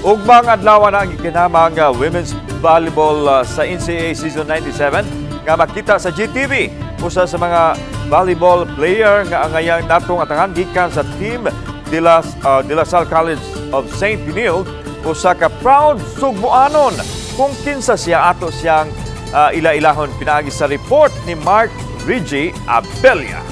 Ugmang adlaw na ang gikinamang women's volleyball sa NCAA Season 97 nga makita sa GTV. Usa sa mga volleyball player nga angayang natong atangan gikan sa team De La Salle College of St. Benilde, usa ka proud Sugbuanon. Kung kinsa siya, ato siyang ila-ilahon pinaagi sa report ni Mark Reggie Abella.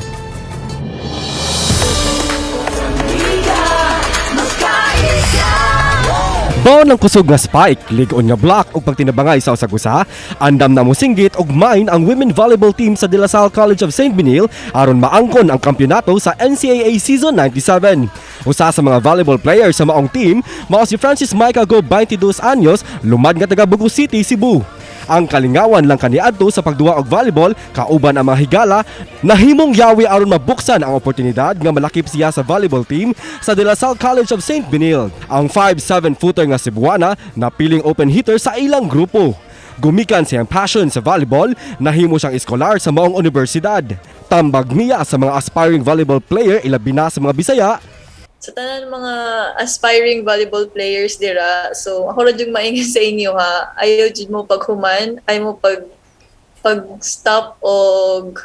Baon ng kusog nga spike, lig-on nga block ug pagtinabangay sa usag usa, andam na mosinggit og mine ang women volleyball team sa De La Salle College of St. Benilde aron maangkon ang kampyonato sa NCAA Season 97. Usa sa mga volleyball players sa maong team mao si Francis Micah Go, 22 anyos, lumad nga taga Bogo City, Cebu. Ang kalingawan lang kaniadto sa pagduwa og volleyball kauban ang mga higala nahimong yawi aron mabuksan ang oportunidad nga malakip siya sa volleyball team sa De La Salle College of St. Benilde. Ang 5'7 footer nga Cebuana napiling open hitter sa ilang grupo. Gumikan siyang passion sa volleyball, nahimo siyang iskolar sa maong universidad. Tambag niya sa mga aspiring volleyball player, ilabi na sa mga Bisaya, Sa tanan mga aspiring volleyball players dira. So ako ra jud maingon sa inyo ha. Ayaw jud mo paghuman, ayaw mo pag stop og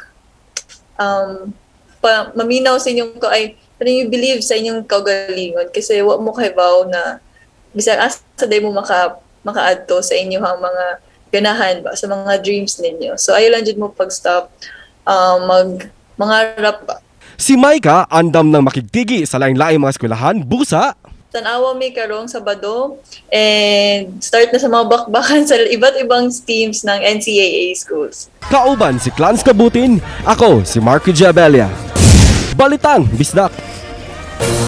maminaw sa inyong ka ay kanang you believe sa inyong kaugalingon kasi wa mo kahibaw na bisag asa day mo makaadto sa inyong mga ganahan ba, sa mga dreams ninyo. So ayaw lang jud mo pag-stop, mag mangarap ba. Si Micah andam ng makigtigi sa laing-laing mga eskwelahan busa Tanawa mi karong Sabado and start na sa mga bakbakan sa iba't ibang teams ng NCAA schools. Kauban si Clans Kabutin, ako si Marco Giabella. Balitang Bisdak.